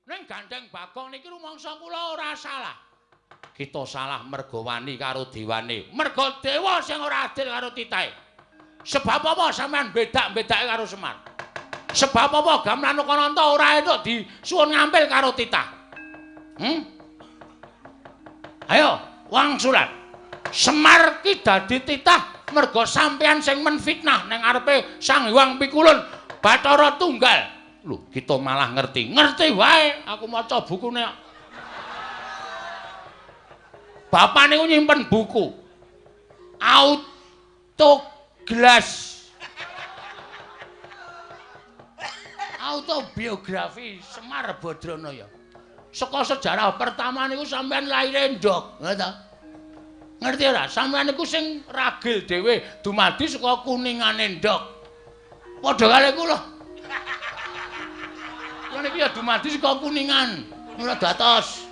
Ning gandeng Bagong niki rumangsa kula ora salah. Kita salah merga wani karo dewane. Merga dewa sing ora adil karo titahe. Sebab apa sampean bedak-bedake karo Semar? Sebab apa gamelan Lokananta ora entuk disuwun ngampil karo titah? Ayo, wangsulan. Semar ki dadi titah merga sampean sing menfitnah ning ngarepe Sang Hyang Pikulun Bathara Tunggal. Lho, kita malah ngerti. Ngerti wae, aku maca bukune. Bapak niku nyimpen buku. Autoglass. Autobiografi Semar Badranaya. Saka sejarah pertama niku sampean lahire ndok, ngono ta? Ngerti ora? Sampeyan niku sing ragil dhewe dumadi saka kuningane ndok. Padha kali kula. Kula niki ya dumadi saka kuningan. Mula datos.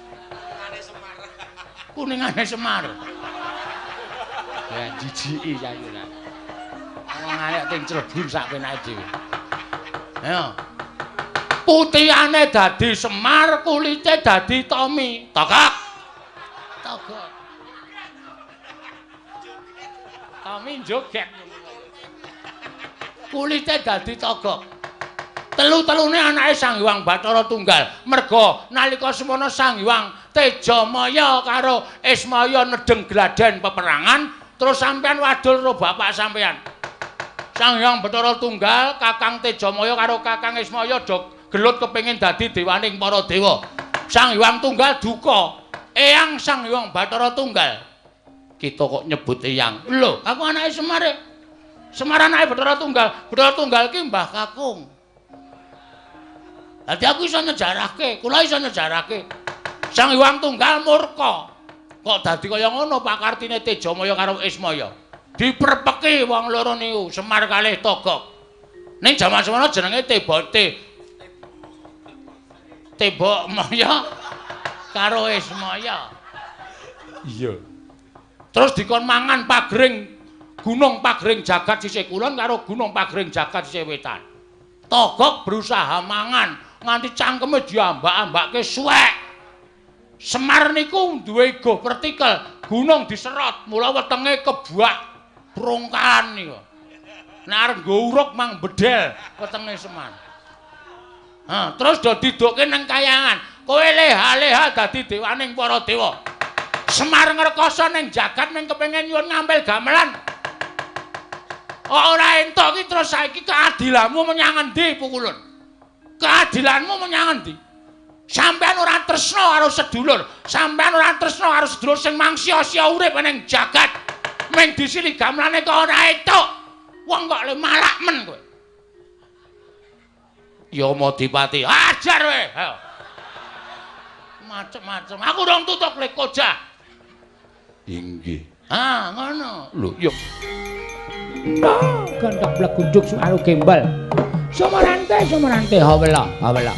Kuningane Semar. Ya jijiki saiki ora. Wong arek ting clebur sak penake dhewe. Ayo. Putihane dadi Semar, kulite dadi Tommy. Togok. Togok. Tommy joget. Kulite dadi togok. Telu-telune anake Sang Hyang Bathara Tunggal. Merga nalika semono Sang Hyang Tejamaya karo Ismaya nedeng gladen peperangan, terus sampean wadul karo bapak sampean. Sang Hyang Bathara Tunggal, Kakang Tejamaya karo Kakang Ismaya do gelut kepengin dadi dewaning para dewa. Sang Hyang Tunggal duka. Eyang Sang Hyang Bathara Tunggal. Kita kok nyebut eyang. Lho, aku anake Semar. Semar anake Bathara Tunggal. Bathara Tunggal ki Mbah Kakung. Dadi aku iso nyejarahke, kula iso nyejarahke. Sang Hyang Tunggal murka. Kok dadi kaya ngono pakartine Tejamaya karo Ismaya. Diprepeki wong loro niku, Semar kalih Togok. Ning jaman semono jenenge Tebote. Tebok Maya karo Ismaya. Iya. Terus dikon mangan pagering Gunung Pagering Jagat sisih kulon karo Gunung Pagering Jagat sisih wetan. Togok berusaha mangan nganti cangkeme diambak-ambake suwek. Semar niku duwe ego vertikal, gunung diserot, mula wetenge kebuak brongkalan niku. Nek arep nggo uruk mang bedel wetenge Semar. Ha, terus do didokke nang kayangan. Kowe leha-leha dadi dewaning para dewa. Semar ngrekoso ning jagat ning kepengin nyuwun ngampil gamelan. Ora entuk ki terus saiki keadilanmu menyang endi Pukulun? Keadilanmu menyang endi? Sampeyan ora tresna karo sedulur, sampeyan ora tresna karo sedulur sing mangsia-sia urip ning jagat. Ming disili gamelane kok ora entuk. Wong kok le malak men kowe. Yamadipati, ajar kowe. Ayo. Macem-macem. Aku rong tutuk le koja. Inggih. Ah, ngono. Lho, ya. Gendhok blegunduk suaru gembel. Sumarante sumarante hawela hawela.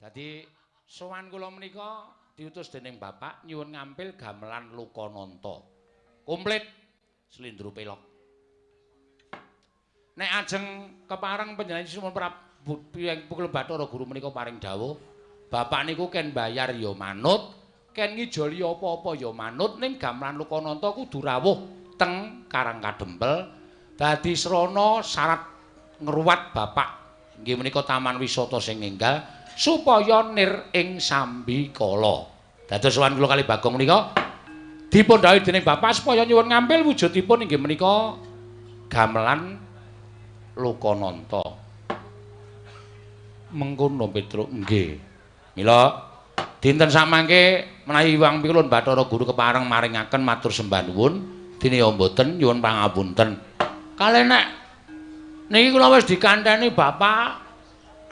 Dadi sowan kula menika diutus dening bapak nyuwun ngampil gamelan Lokananta. Komplit slendro pelok. Nek ajeng kepareng panjenengan Sunan Prabu Pukul Bathara Guru menika paring dawuh, bapak niku ken bayar ya manut, ken ngijoli apa-apa ya manut, ning gamelan Lokananta kudu rawuh teng Karang Kadempel dadi srana syarat ngruwat bapak inggih menika taman wisata sing enggal supaya nir ing sambikala. Dados sowan kula kali Bagong menika dipun dhawuhi dening bapak supaya nyuwun ngampil wujudipun inggih menika gamelan Lokananta. Mengkono Petruk nggih. Mila dinten samangke menawi Hyang Pikulun Bathara Guru kepareng maringaken matur sembah nuwun, dene ya mboten nyuwun pangapunten. Kalih nek niki kula wis dikanteni bapak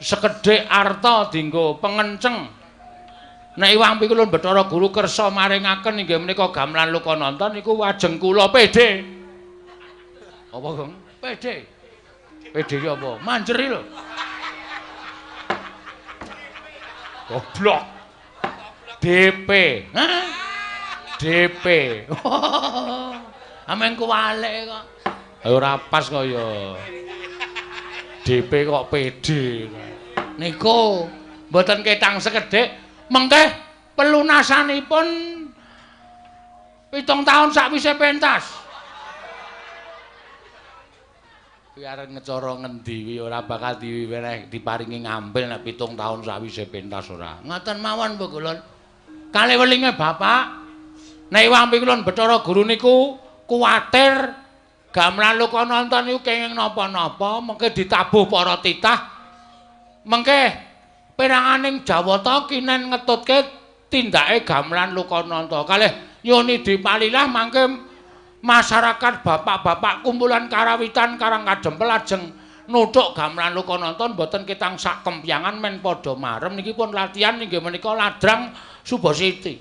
sekedhik arta dienggo pengenceng. Nek Hyang Pikulun Bathara Guru kersa maringaken inggih menika gamelan Lokananta niku wajeng kula PD. Apa, Gong? PD. PD ki apa? Manjeri lho. Goblok. DP. Hah? DP. Amen kuwalik kok. Ora pas kok ya. DP kok PD. Niku Mboten ketang sekedhik, mengke pelunasanipun 7 taun sakwise pentas. Kuwi arep ngecara ngendi kuwi ora bakal diweneh diparingi ngambil nek 7 taun sakwise pentas ora. Ngoten mawon Bu Kulon. Kalih welinge Bapak, nek Iwang Pikulun Bathara Guru niku kuwatir gamelan Lokananta niku kenging napa-napa, mengke ditabuh para titah. Mengke peranganing Jawata kinen ngetutke tindake gamelan Lokananta. Kalih nyuni dipalilah mangke masyarakat bapak-bapak kumpulan karawitan Karang Kadempel ajeng nuthuk gamelan Lokananta mboten ketang sak kempyangan men padha marem niki pun latihan inggih menika ladrang Subasiti.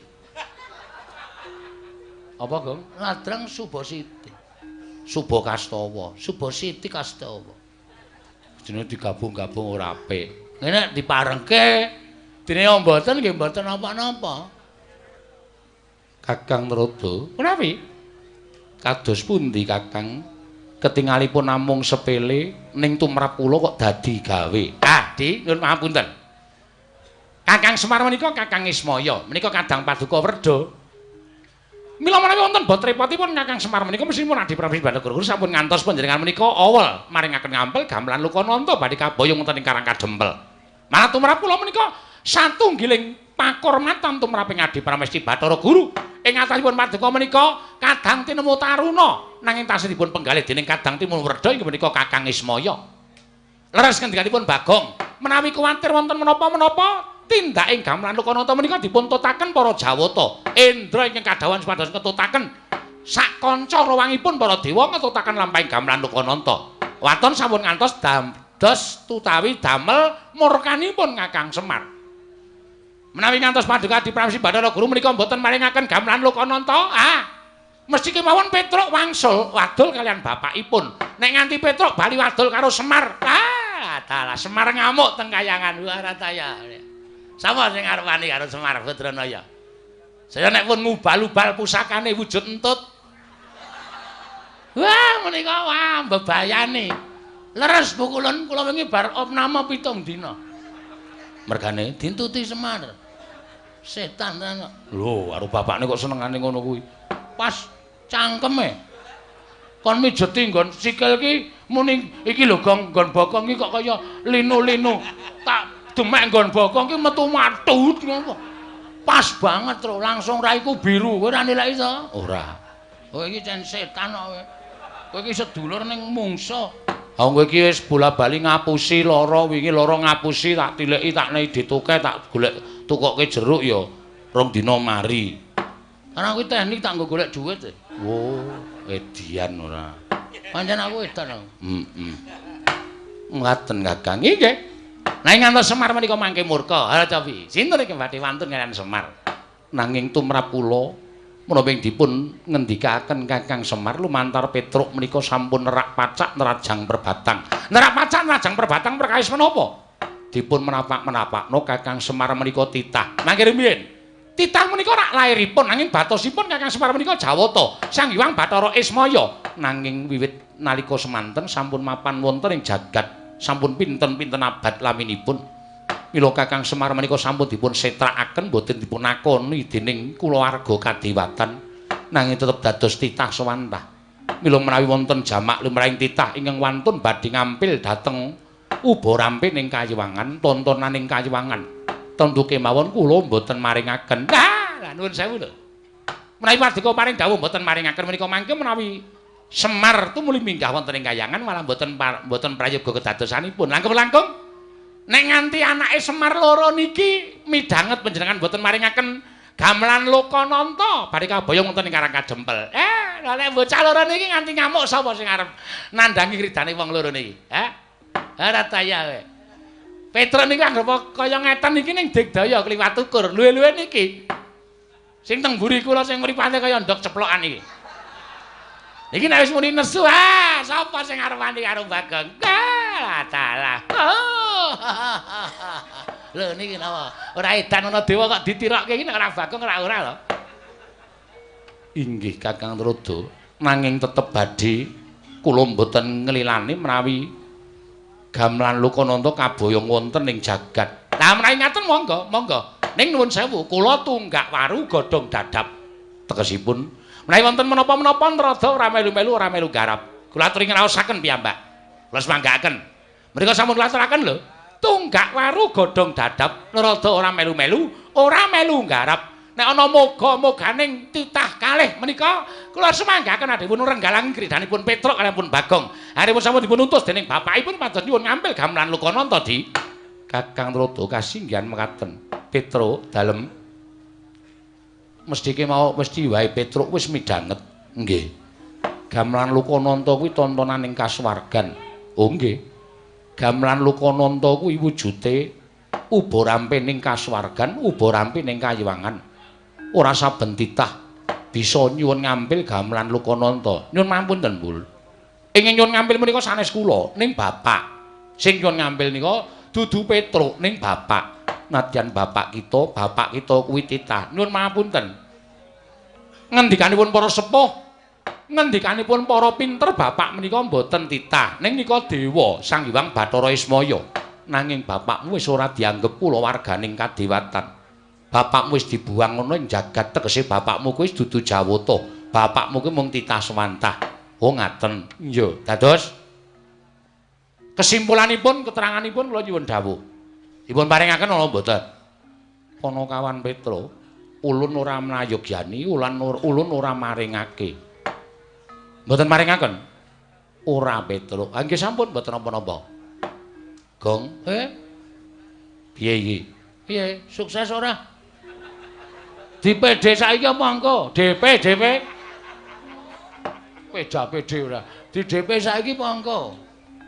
Apa, Gong? Ladrang Subasiti. Subakastawa, Subasiti Kastawa. Jenenge digabung-gabung ora apik. Ngene diparengke dene mboten nggih mboten napa-napa. Kakang Narada, menawi kados pundi Kakang? Ketingalipun namung sepele ning tumrap kula kok dadi gawe. Ah, Di, nyuwun pangapunten. Kakang Semar menika Kakang Ismaya, menika kadang paduka werda. Mila menawi wonten bot repotipun Kakang Semar menika mesthipun Adi Prabu Bathara Guru sampun ngantos panjenengan menika awel maringaken ngampel gamelan Lokananta badhe kaboyong wonten ing Karang Kadempel. Malah tumrap kula menika satunggiling pakurmatan tumraping Adi Pramesti Bathara Guru. Ing atasipun paduka menika kadang tinemu taruna nanging tasih dipun penggalih dening kadang timun werda inggih menika Kakang Ismaya. Leres ngendikanipun Bagong, menawi kuwatir wonten menapa-menapa tindaking gamelan Lokananta menika dipun tutaken para Jawata. Indra ingkang kadhawuhan supados ngetutaken sak kanca rawangipun para dewa ngetutaken lampahing gamelan Lokananta. Waton sampun ngantos dados tutawi damel murkanipun Kakang Semar. Menawi ngantos paduka Adi Pramesti Bathara Guru menika mboten maringaken gamelan Lokananta, ah mesti kemawon Petruk wangsul wadul kalian bapakipun. Nek nganti Petruk bali wadul karo Semar, ah dalah Semar ngamuk teng kayangan. Wah rataya. Sapa sing arep wani karo Semar Badranaya? Saya nek pun ngubal-ubal pusakane wujud entut. Wah menika wah mbebayani. Leres Bu Kulun, kula wingi bar opname 7 dina. Mergane dintuti Semar. Setan tenan kok. Lho, karo bapakne kok senengane ngono kuwi. Pas cangkeme. Kon mijeti nggon sikil ki muni iki lho Gong, nggon bokong ki kok kaya linu-linu. Tak demek nggon bokong ki metu matut ngono. Pas banget tro, langsung raiku biru. Kowe ora nilai to? Ora. Kowe iki cen setan kok kowe. Kowe iki sedulur ning mungsa. Ha kowe iki wis bola-bali ngapusi lara, wingi lara ngapusi tak tileki tak nei dituke tak golek tukoke jeruk ya rong dina mari. Karena kuwi teknik tak nggo golek dhuwit. Oh, edian ora. Pancen aku edan aku. Heeh. Ngaten Kakang. Nggih. Nanging ngantos Semar menika mangke murka. Ha cobi. Sinten iki badhe wantun kaliyan Semar? Nanging tumrap kula menapa dipun ngendikaken Kakang Semar lumantar Petruk menika sampun nerak pacak nerajang perbatang. Nerak pacak nerajang perbatang perkawis menapa? Dipun menapak-menapakno Kakang Semar menika titah. Mangke rumiyin. Titah menika rak lairipun nanging batosipun Kakang Semar menika Jawata, Sang Hyang Bathara Ismaya. Nanging wiwit nalika semanten sampun mapan wonten ing jagat, sampun pinten-pinten abad laminipun. Mila Kakang Semar menika sampun dipun setrakaken boten dipun akoni dening kulawarga kadewatan, nanging tetep dados titah sewantah. Mila menawi wonten jamak lumrahing titah ingkang wantun badhe ngampil dhateng uba rampe ning kayiwangan, tontonaning kayiwangan. Tentu kemawon kula mboten maringaken. Ah, lah nuwun sewu lho. Menawi paduka paring dawuh mboten maringaken menika mangke menawi Semar tumuli minggah wonten ing kayangan malah mboten mboten prayoga kedadosanipun. Langkung-langkung nek nganti anake Semar loro niki midhanget panjenengan mboten maringaken gamelan Lokananta badhe kaboyong wonten ing Karang Kadempel. Lha nek bocah loro niki nganti ngamuk sapa sing arep nandhangi kridane wong loro niki? Hah? Ora taya kowe. Petruk niku anggere kaya ngeten iki ning digdaya kliwat ukur. Luwe-luwe niki. Sing teng mburi kula sing mripate kaya ndok ceplokan iki. Iki nek wis muni nesu, ah, sapa sing arep wani karo Bagong? Ah, dalah. Oh. Lho niki napa? Ora edan ana dewa kok ditirokke iki nek ora Bagong ora ora lho. Inggih Kakang Trada, nanging tetep badhe kula mboten nglilani menawi gamelan Lokananta kaboyong wonten ing jagat. Lah menawi ngaten monggo, monggo. Ning nuwun sewu, kula tunggak waru godhong dadap. Tegesipun menawi wonten menapa-menapa Narada ora melu-melu ora melu garap. Kula aturi ngraosaken piyambak. Kula semanggaaken. Mriku sampun kula aturaken lho. Tunggak waru godhong dadap, Narada ora melu-melu, ora melu garap. Nek ana moga-moganing titah kalih menika kula semanggaken adhipun renggalang kridanipun Petruk kaliyan Bagong. Aripun sampun dipun utus dening bapakipun pados nyuwun ngampil gamelan Lokananta di Kakang Narada kasinggihan mekaten. Petruk dalem mesti mau mesti wae Petruk wis midhanget. Nggih. Gamelan Lokananta kuwi tontonan ing kasuwargan. Oh nggih. Gamelan Lokananta kuwi wujude uba rampe ning kasuwargan, uba rampe ning kayiwangan. Ora saben titah bisa nyuwun ngampil gamelan Lokananta. Nyuwun mampunten, Bul. Ingin nyuwun ngampil menika sanes kula, ning bapak. Sing nyuwun ngampil nika dudu Petruk, ning bapak. Nadyan bapak kita kuwi titah. Nyuwun mapunten. Ngendikanipun para sepuh, ngendikanipun para pinter bapak menika mboten titah. Ning nika dewa Sang Hyang Bathara Ismaya. Nanging bapakmu wis ora dianggep kulawarganing kadewatan. Bapakmu wis dibuang ngono ing jagat, tegese bapakmu kuwi dudu Jawata. Bapakmu kuwi mung titah swantah. Oh ngaten. Iya, dados kesimpulanipun, keteranganipun kula nyuwun dawuh. Dipun paringaken ana mboten? Panakawan Petro, ulun ora mlayogyani, ulun ora maringake. Mboten maringaken? Ora Petro. Ha nggih sampun mboten napa-napa. Gong, piye iki? Piye? Sukses ora? Di PD saiki apa engko? DP, DP. Peja PD ora. Di DP saiki apa engko?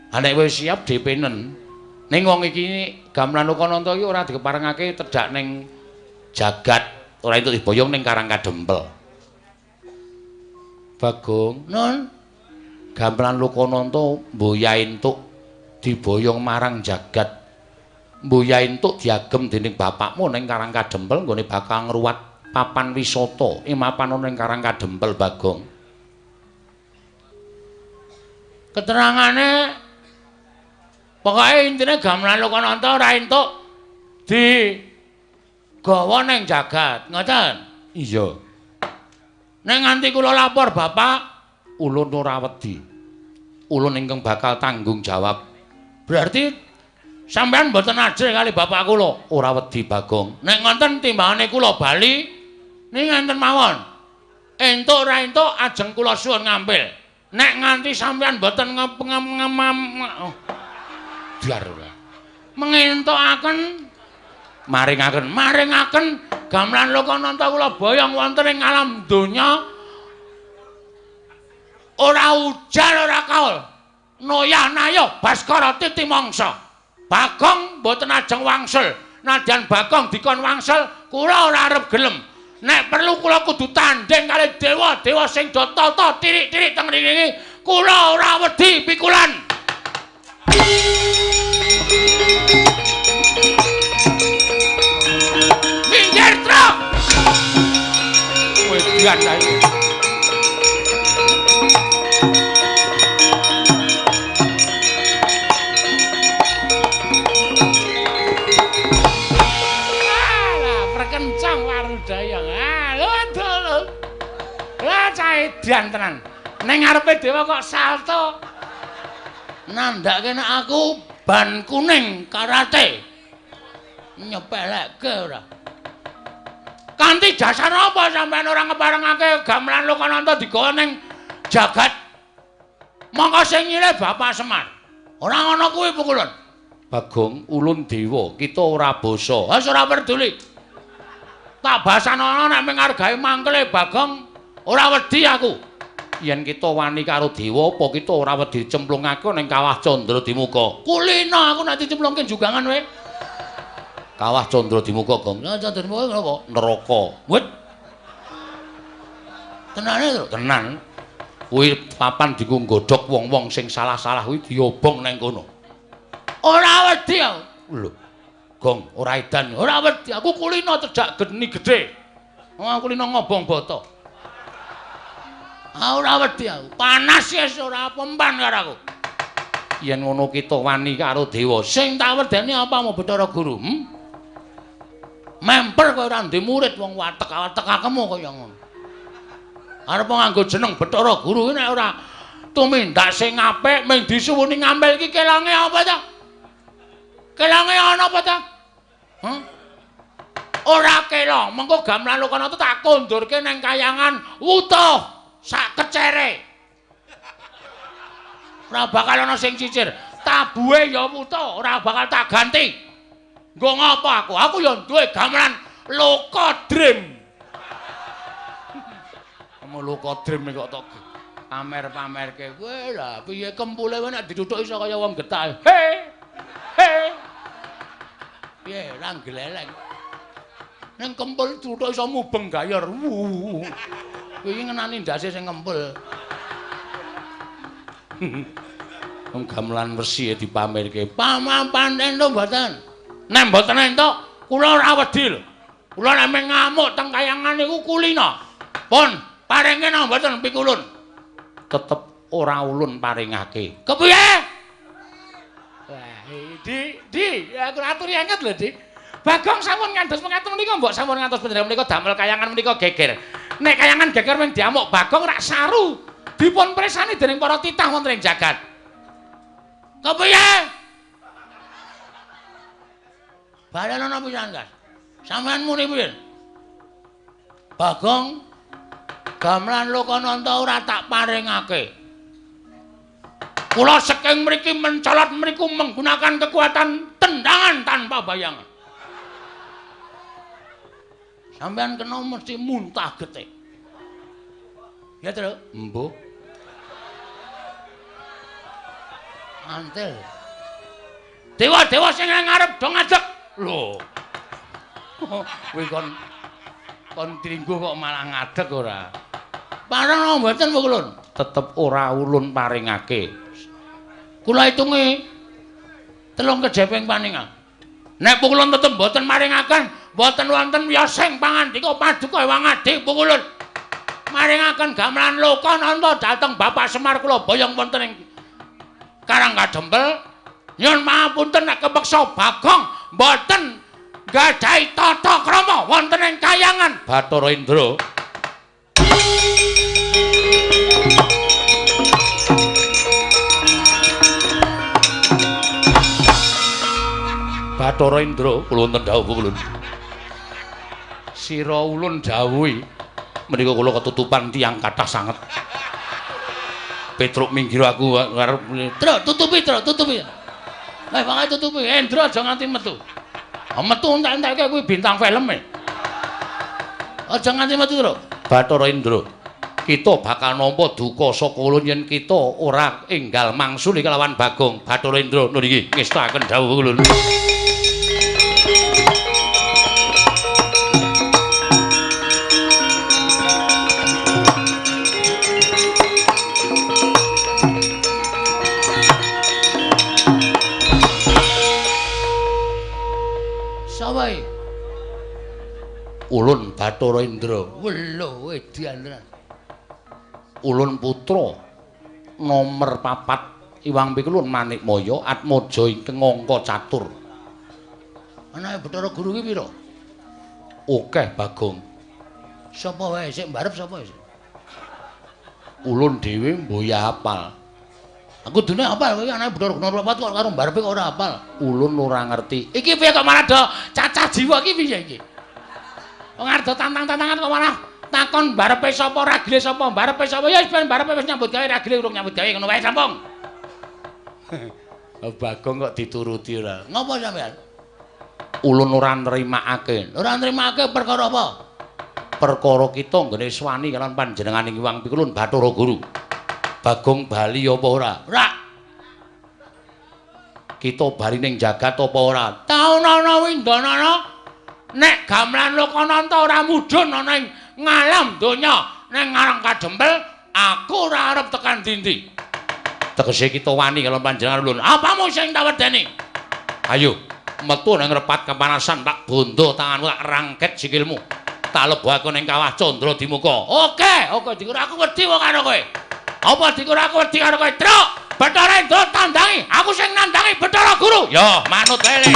Ha nek wis siap DP-nen. Ning wong iki gamelan Lokananta iki ora dikeparengake tedhak ning jagat, ora entuk diboyong ning Karang Kadempel. Bagong, nun. Gamelan Lokananta mboya entuk diboyong marang jagat. Mboya entuk diagem dening bapakmu ning Karang Kadempel nggone bakal ngruwat papan wisata ing mapan ana ning Karang Kadempel, Bagong. Keterangane pokoke intine gamelan Lokananta ora entuk digawa ning jagat, ngoten? Iya. Nek nganti kula lapor bapak, ulun ora wedi. Ulun ingkang bakal tanggung jawab. Berarti sampean mboten ajrih kali bapak kula? Ora wedi, Bagong. Nek ngoten timbangane kula bali ning ngenten mawon. Entuk ora entuk ajeng kula suwun ngampil. Nek nganti sampean mboten biar ora. Mengentukaken maringaken, maringaken gamelan Lokananta kula boyong wonten ing alam donya ora ujar ora kaul. Noyah nayoh Baskara titi mangsa. Bagong mboten ajeng wangsul. Nadyan Bagong dikon wangsul, kula ora arep gelem. Nek perlu kula kudu tandhing kali dewa-dewa sing do tata tirik-tirik teng mriki. Kula ora wedi pikulan. Minggir, Truk. Wedan ae. Alah, perkencang warudaya. Ah, lho. Lah cah edan tenan. Ning ngarepe dewa kok salto. Nandhake nek aku ban kuning karate. Nyepelekke ora. Kanthi dasar apa sampean ora ngeparengake gamelan Lokananta digawa ning jagat? Mongko sing nyilih Bapak Semar. Ora ngono kuwi pukulun. Bagong, ulun dewa, kita ora basa. Wis ora peduli. Tak basanono nek mung argae mangkele Bagong, ora wedi aku. Yen kita wani karo dewa, apa kita ora wedi cemplungake ning Kawah Candra Dimuka? Kulino aku nek dicemplungke jugangan kowe. Kawah Candra Dimuka, Gong. Candra Dimuka napa? Neraka. Wet. Tenane to? Tenan. Kuwi papan dienggo nggodhog wong-wong sing salah-salah kuwi diobong nang kono. Ora wedi aku. Lho. Gong, ora edan. Ora wedi aku kulino cedhak geni gedhe. Wong kulino ngobong bata. Ah, ora wedi aku. Panas wis ora pempan karo aku. Yen ngono kita wani karo dewa. Sing tak wedeni apa mau Bathara Guru? Memper kowe ora ndek murid wong watek-watekakemu kaya ngono. Arep nganggo jeneng Bathara Guru nek ora tumindak sing apik mung disuwuni ngambil iki kelange apa ta? Kelange ana apa ta? Huh? Ora kelong, mengko gamelan Lokananta tak kondurke nang kayangan wutuh sak kecere. Ora bakal ana sing cicir. Tabuhe ya wutuh, ora bakal tak ganti. Nggo ngapa aku? Aku ya duwe gamelan Loka Dream. Kamu Loka Dream kok tok pamer-pamerke. Kowe lah piye kempule kowe nek dituthuk iso kaya wong getah. He. He. Piye ra gleleng. Ning kempul tuthuk iso mubeng gayor. Kowe iki ngenani ndase sing kempul. Wong gamelan wesi dipamerke. Pamapan entuk mboten? Nek mboten entuk, kula ora wedi lho. Kula nek ngamuk teng kayangan niku kulina. Pun paringke napa mboten pikulun? Tetep ora ulun paringake. Kepiye? Wah, Di, aku aturi anget lho, Di. Bagong sampun ngantos mekaten menika mbok sampun ngantos panjenengan menika damel kayangan menika geger. Nek kayangan geger mung diamuk Bagong rak saru. Dipun presani dening para titah wonten ing jagat. Kepiye? Balen ana pisan, Gas. Sampeyan muni piye? Bagong gamelan Lokananta ora tak paringake. Kula saking mriki mencolot mriku menggunakan kekuatan tendangan tanpa bayangan. Sampeyan kena mesti muntah getih. Ya, Tru? Embuh. Antel. Dewa-dewa sing ngarep do ngadeg. Lho. Kuwi kon tringgo kok malah ngadeg ora? Pareng napa mboten ulun? Tetep ora ulun paringake. Kula hitungi 3 kejeping paningal. Nek pukulun tetep mboten maringaken, mboten wonten wiyosing pangandika paduka Ewang Adi pukulun. Maringaken gamelan Lokananta dhateng Bapak Semar kula boyong wonten ing Karang Kadempel. Nyuwun pangapunten nek kepeksa Bagong mboten nggadahi tata krama wonten ing kayangan Bathara Indra. Bathara Indra kula wonten dawuh ulun. Sira ulun dawuhi menika kula ketutupan tiyang kathah sanget. Petruk minggir aku arep Truk tutupi, Truk tutupi. Lah pokoke tutupi. Endra aja nganti metu. Metu entek-enteke kuwi bintang film e. Aja nganti metu, Truk. Bathara Indra, kita bakal nampa duka saka ulun yen kita ora enggal mangsuli kelawan Bagong. Bathara Indra nun iki ngestakaken dawuh ulun. Ulun Bathara Indra. Welo edian tenan. Ulun putra nomer 4 Iwang Pikulun Manikmaya Atmaja ingkang angka catur. Anake Bathara Guru ki pira? Akeh Bagong. Sapa wae sik mbarep sapa sik? Ulun dhewe mboya apal. Aku dene apal kowe anake Bathara Guru 4 kok karo mbarepe kok ora apal. Ulun ora ngerti. Iki piye kok malah do cacah jiwa iki piye iki? Wong arep tantang-tantangan kok malah takon barepe sapa ragile sapa barepe sapa ya wis ben barepe wis nyambut gawe ragile urung nyambut gawe ngono wae sampung. Bagong kok dituruti ora. Ngopo sampean? Ulun ora nrimakake. Ora nrimakake perkara apa? Perkara kita nggone swani kalawan panjenengane Hyang Pikulun Bathara Guru. Bagong bali apa ora? Ora. Kita bali ning jagat apa ora? Taunana windanana nek gamelan Lokananta ora mudhun ana ing ngalam donya ning Karang Kadempel, aku ora arep tekan dindi. Tegese kita wani kalawan panjenengan ulun. Apamu sing tak wedeni? Ayo metu nang repat kepanasan tak bondo tanganmu tak rangket sikilmu. Tak lebokake ning kawah Candra Dimuka. Oke, oke dikira aku wedi wong karo kowe. Apa dikira aku wedi karo kowe? Truk, Bathara Indra tandangi, aku sing nandangi Bathara Guru. Yo, manut wae le.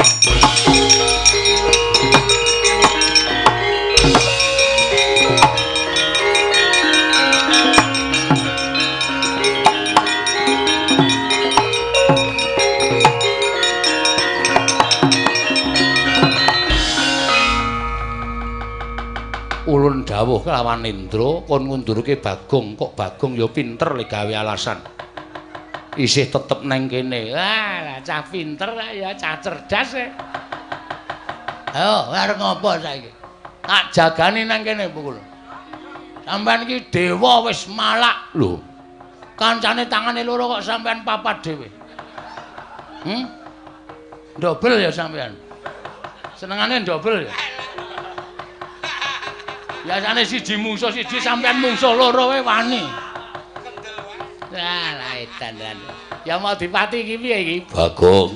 Dawuh kelawan Indra kon ngundurke Bagong, kok Bagong ya pinter le gawe alasan. Isih tetep neng kene. Wah, lah cah pinter ya, cah cerdas e. Ayo, arep ngopo saiki? Tak jagani nang kene pukul. Sampeyan iki dewa wis malak lho. Kancane tangane loro kok sampeyan papat dhewe. Ndobel ya sampeyan. Senengane ndobel ya. Biasane siji mungsuh siji sampeyan mungsuh loro wae wani. Lah edan tenan. Ya mau dipati iki piye iki? Bagong.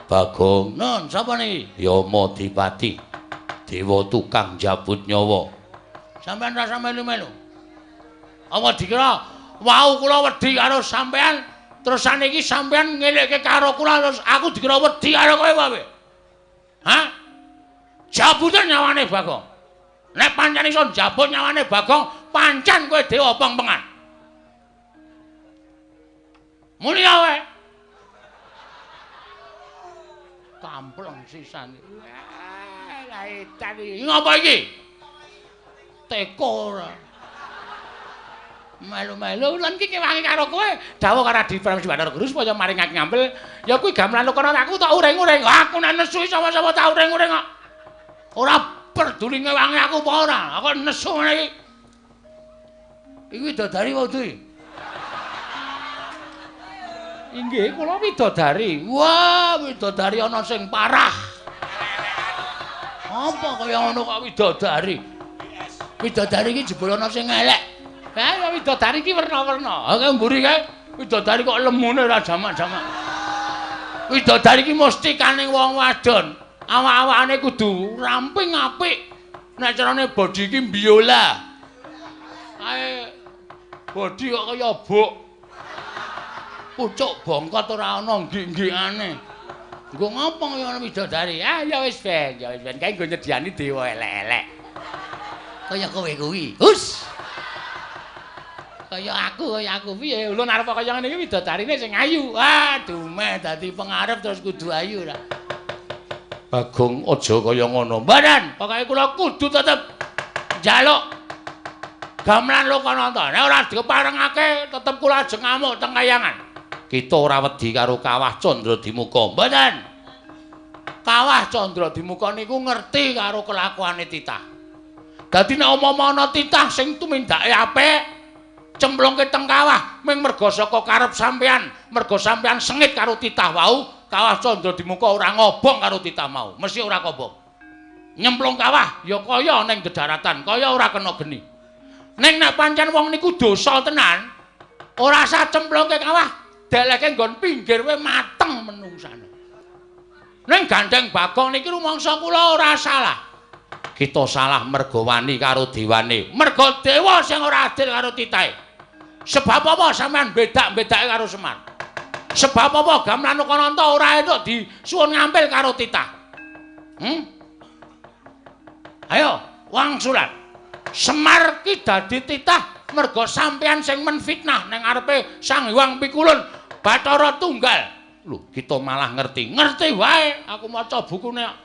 Bagong. Nun, sapa niki? Yama Dipati. Dewa tukang jabut nyawa. Sampeyan rasa melu-melu. Apa dikira wau kula wedi karo sampeyan, terus saniki sampeyan ngelekke karo kula terus aku dikira wedi karo kowe apa? Hah? Jabuten nyawane Bagong. Nek pancen iso njabut nyawane Bagong, pancen kowe dewa pengpengan. Muni wae. Kampleng sisan. Lah edan iki. Ngopo iki? Teko ora. Melu-melu lan iki kewangi karo kowe. Dawuh karo Adi Pramesti Bathara Guru supaya maringake ngampil. Ya kuwi gamelan kono aku tak uring-uring. Aku nek nesu sapa-sapa tak uring-uring kok. Ora peduli ngewangi aku apa ora. Aku nesu ngene iki. Iki widodari wae iki. Inggih, kula widodari. Wah, widodari ana sing parah. Apa kaya ngono kok widodari? Widodari iki jebul ana sing elek. Ha, widodari iki werna-werna. Ha, kae mburi kae widodari kok lemune ora jamak-jamak. Widodari iki mesti kaning wong wadon. Awak-awakane kudu ramping apik. Nek carane body iki biola. Kae body kok kaya buk. Pucuk bongkot ora ana nggik-nggikane. Nggo ngopo kaya ana widodari? Ah ya wis ben, ya wis ben kae nggo nyediani dewa elek-elek. Kaya kowe kuwi. Hus. Kaya aku piye? Ulun arep kaya ngene iki widodarine sing ayu. Ah, dumeh dadi pengarep terus kudu ayu ra. Bagong aja kaya ngono. Mboten, pokoke kula kudu tetep njaluk gamelan Lokananta. Nek ora diparengake tetep kula ajeng ngamuk teng kayangan. Kita ora wedi karo Kawah Candradimuka. Mboten. Kawah Candradimuka niku ngerti karo kelakuane titah. Dadi nek umpama ana titah sing tumindake apik, cemplungke teng kawah ming merga saka karep sampean, merga sampean sengit karo titah wau, Kawah Candradimuka ora ngobong karo titah mau, mesti ora kobong. Nyemplung kawah ya kaya ning dedaratan, kaya ora kena geni. Ning nek pancen wong niku dosa tenan, ora sah cemplungke kawah, deleke nggon pinggir wae mateng menungsane. Ning gandeng Bagong niki rumangsa kula ora salah. Kita salah merga wani karo dewane. Merga dewa sing ora adil karo titahe. Sebab apa sampean bedak-bedake karo Semar? Sebab apa gamelan Lokananta ora entuk disuwun ngampil karo titah? Ayo, wangsulan. Semar ki dadi titah merga sampean sing menfitnah ning ngarepe Sang Hyang Pikulun Bathara Tunggal. Lho, kita malah ngerti. Ngerti wae, aku maca bukune.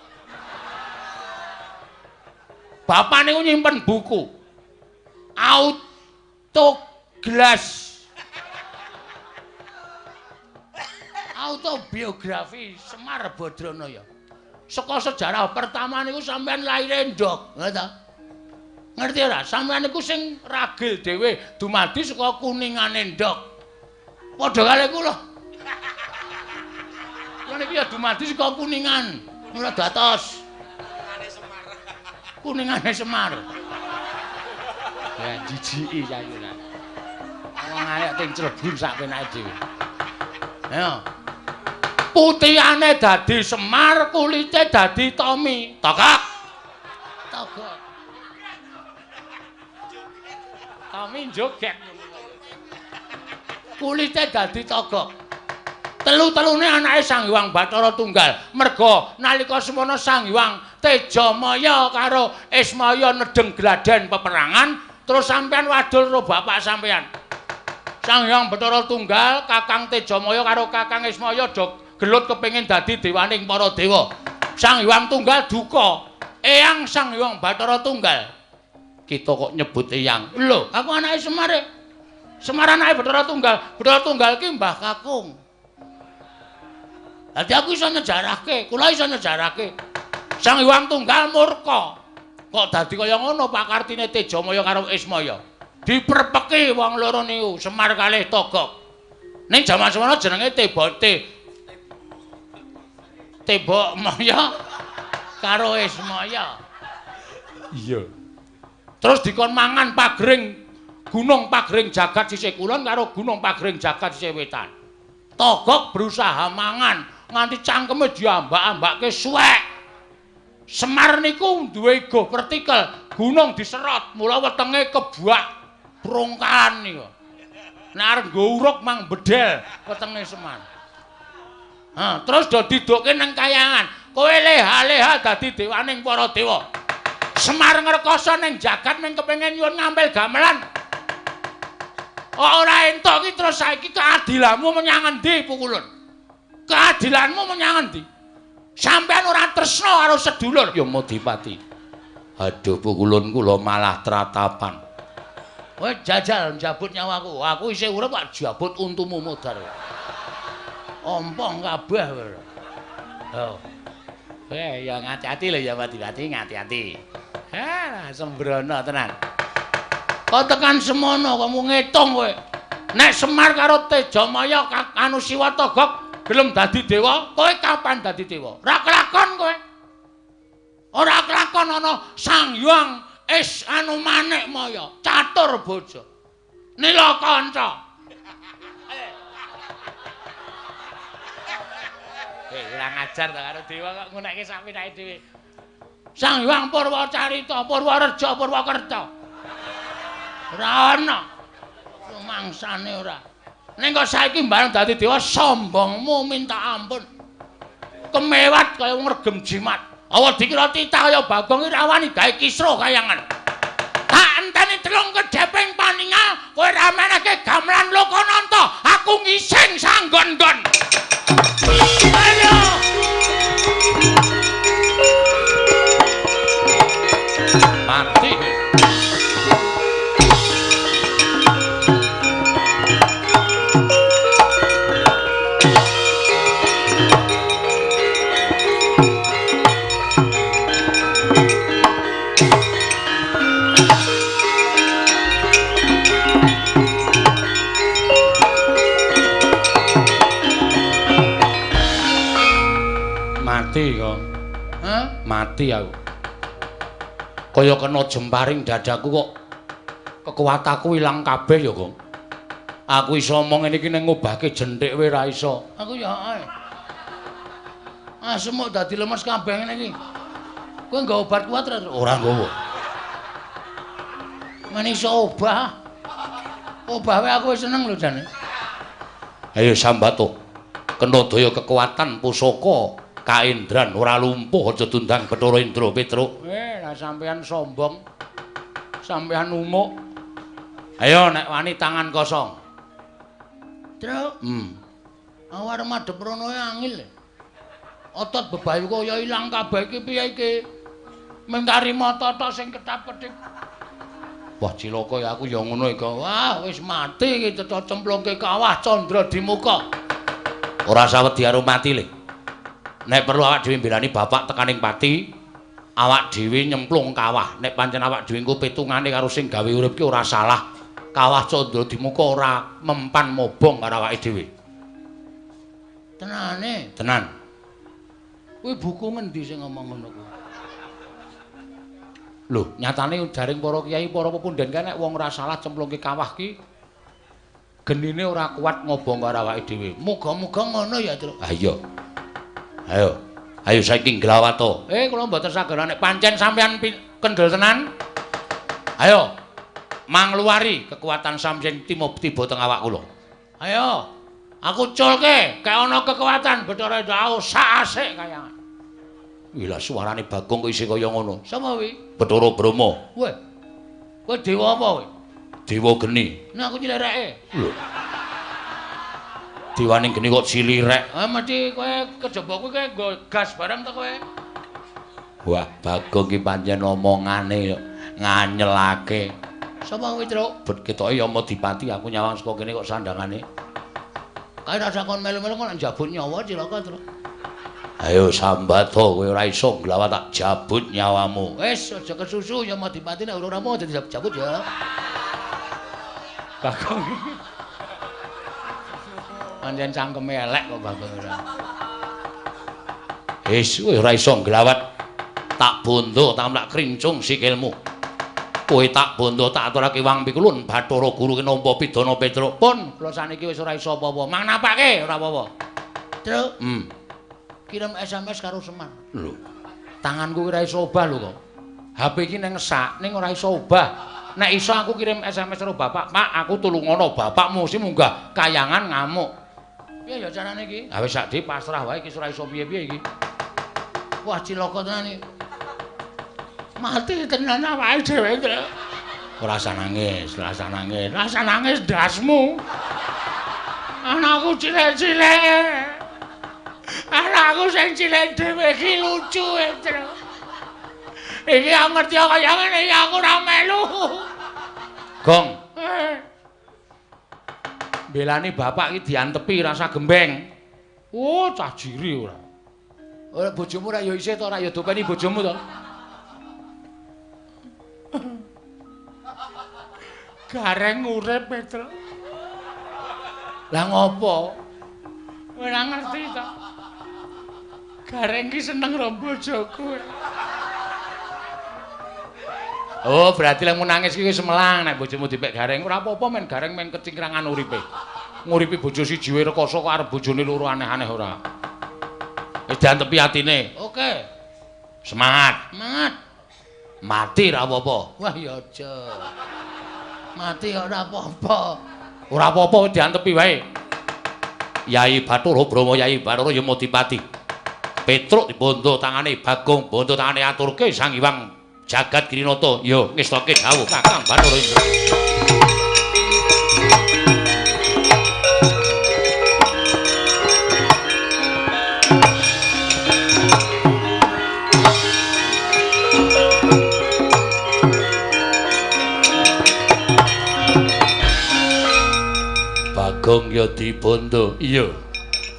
Bapak niku nyimpen buku. Autoglas. Autobiografi Semar Badranaya. Saka sejarah pertama niku sampean laire ndok, ngono ta? Ngerti ora? Sampeyan niku sing ragil dhewe dumadi saka kuningane ndok. Padha kali kula. Kula niki ya dumadi saka kuningan, ora datos. Kuningane Semar. Ya jijiki saiki lah. Wong arek ting clebur sak penake dhewe. Ayo. Putihane dadi Semar, kulite dadi Tommy. Togok. Togok. Tommy joget. Kulite dadi togok. Telu-telune anake Sang Hyang Bathara Tunggal. Merga nalika semono Sang Hyang Tejamaya karo Ismaya nedeng gladen peperangan, terus sampean wadul karo bapak sampean. Sang Hyang Bathara Tunggal, Kakang Tejamaya karo Kakang Ismaya do gelut kepengin dadi dewaning para dewa. Sang Hyang Tunggal duka, eyang Sang Hyang Bathara Tunggal. Kita kok nyebut eyang. Lho, aku anake Semar. Semar anake Bathara Tunggal. Bathara Tunggal ki Mbah Kakung. Dadi aku iso nyejarahke, kula iso nyejarahke. Sang Hyang Tunggal murka. Kok dadi kaya ngono pakartine Tejamaya karo Ismaya. Diprepeki wong loro niku, Semar kalih Togog. Ning jaman semono jenenge Tebok Maya karo Ismaya. Iya. Terus dikon mangan pagring gunung pagring jagat sisih kulon karo gunung pagring jagat sisih wetan. Togog berusaha mangan nganti cangkeme diambak-ambake suwek. Semar niku duwe igo vertikal, gunung diserot, mula wetenge kebak brongkalan niku. Nek arep nggo uruk mang bedel wetenge Semar. Ha, terus do didokke nang kayangan. Kowe leha-leha dadi dewaning para dewa. Semar ngrekoso ning jagat ning kepengin nyuwun ngampil gamelan. Ora entuk iki terus saiki keadilanmu menyang endi Pukulun? Keadilanmu menyang endi? Sampeyan ora tresna karo sedulur ya Madipati. Aduh Pukulun kula malah tratapan. Kowe jajal njabut nyawaku. Aku isih urip kok jabut untumu modar. Ompong kabeh kowe. Oh. Ya ngati-ati lho ya Madipati, ngati-ati. Ha, sembrono tenan. Kok tekan semono kamu ngitung kowe. Nek Semar karo Tejamaya anu Siwa Togog gelem dadi dewa, kowe kapan dadi dewa? Ora kelakon kowe. Ora kelakon ana Sang Hyang Is anu Manik Maya, catur bojo. Nila kanca. Kurang ajar ta karo dewa kok ngunekke sak pinake dhewe. Sang Hyang Purwacarita, Purwareja, Purwakerta. Ora ana. Rumangsane ora. Ning kok saiki bareng dadi dewa sombongmu minta ampun. Kemewat kaya wong regem jimat. Awa dikira titah kaya Bagong iki ra wani gawe kisruh kayangan. Tak enteni telung kedheping paningal kowe ra menehke gamelan Lokananta, aku ngising sanggon-nggon. Ayo. Mati. Mati kok. Hah? Mati aku. Kaya kena jemparing dadaku kok kekuatanku ilang kabeh ya, Kong. Aku iso omong ngene iki ning ngobahke jenthik wae ra iso. Aku ya ae. Asem kok dadi lemes kabeh ngene iki. Kowe nggawa obat kuat ora? Ora nggawa. Men iso obah. Obah wae aku wis seneng lho jane. Ayo sambato. Kena daya kekuatan pusaka Kaendran ora lumpuh aja dundang Bathara Indra Petruk. Lah sampeyan sombong. Sampeyan umuk. Ayo nek wani tangan kosong. Truk. Aku arep madhep rono angil. Otot bebayu kaya ilang kabeh iki piye iki? Mengkari mata tok sing ketap-ketip. Wah cilaka ya aku ya ngono iki. Wah wis mati iki cetha cemplungke kawah candra di muka. Ora sawedi karo mati le. Nek perlu awak dhewe mbelani bapak tekaning pati, awak dhewe nyemplung kawah. Nek pancen awak dhewe engko petungane karo sing gawe urip ki ora salah. Kawah candra di muka ora mempan mobong karo awake dhewe. Tenane? Tenan. Kuwi buku ngendi sing ngomong ngono kuwi? Lho, nyatane jaring para kiai, para pepunden kae nek wong ora salah cemplungke kawah ki genine ora kuat ngobong karo awake dhewe. Muga-muga ngono ya, Truk. Ha iya. Ayo. Ayo saiki nglawato. Kula mboten saged nek pancen sampeyan kendel tenan. Ayo. Mangluwari kekuatan sampeyan tiba teng awak kula. Ayo. Aku culke, kek ana kekuatan Bathara Indra sak asik kayangan. Wih lah suarane Bagong kok isih kaya ngono. Sapa kuwi? Bathara Brahma. Weh. Kowe dewa apa kowe? Dewa geni. Nah aku nyilireke. Lho. Dewane geni kok cilirek. Ah mesti kowe kejaba kuwi kowe nggo gas barang ta kowe? Wah, Bagong ki pancen omongane. Nganyelake. Sapa kuwi, Truk? Bet ketoke Yamadipati aku nyawang saka kene kok sandangane. Kae rasa kon melu-melu kok njabut nyawa cilaka, Truk. Ayo sambato kowe ora iso nglawat tak jabut nyawamu. Wis aja kesusu Yamadipati nek ora rampung aja dijabut ya. Bagong. Pancen cangkeme elek kok Bagong ora. Wis kowe ora iso nglawat tak bondo tak krincung sikilmu. Kowe tak bondo tak aturake wang pikulun Bathara Guru ki nampa pidana Petruk. Pun kula saniki wis ora iso apa-apa. Mang napake ora apa-apa. Truk. Kirim SMS karo Semar. Lho. Tanganku ora iso obah lho kok. HP iki nang sak ning ora iso obah. Nek iso aku kirim SMS karo bapak, "Pak, aku tulungono bapakmu sing munggah kayangan ngamuk." Piye ya carane iki? Ha wis sak dhewe pasrah wae iki ora iso piye-piye iki. Wah, cilaka tenan iki. Mati tenan awake dhewe, Truk. Ora usah nangis, ora usah nangis. Ora usah nangis ndasmu. Anakku cilik-cilik. Anakku sing cilik dhewe iki lucu, Truk. Iki aku ngerti kaya ngene iki aku ora melu. Gong. Belani bapak iki diantepi rasa gembeng. Oh, cah jiri ora. Ora bojomu ora ya isih to ora ya dopeni bojomu to. Gareng urip, Petruk. Lah ngopo? Ora ngerti to. Gareng ki seneng karo bojoku. Oh, berarti lek nangis ki wis melang nek bojomu dipek Gareng. Ora apa-apa men Gareng men kecingkrangan uripe. Nguripi bojo siji wae rekoso kok arep bojone loro aneh-aneh ora. Wis diantepi atine. Oke. Semangat. Semangat. Mati ora apa-apa. Wah ya aja. Mati ora apa-apa. Ora apa-apa diantepi wae. Yai Bathara Brahma, Yai Bathara Yamadipati. Petruk dibondo tangane Bagong, bondo tangane aturke Sang Hyang Jagat Girinata. Yo ngestoke dawuh Kakang Bathara Indra. Bagong ya dibondo. Iya.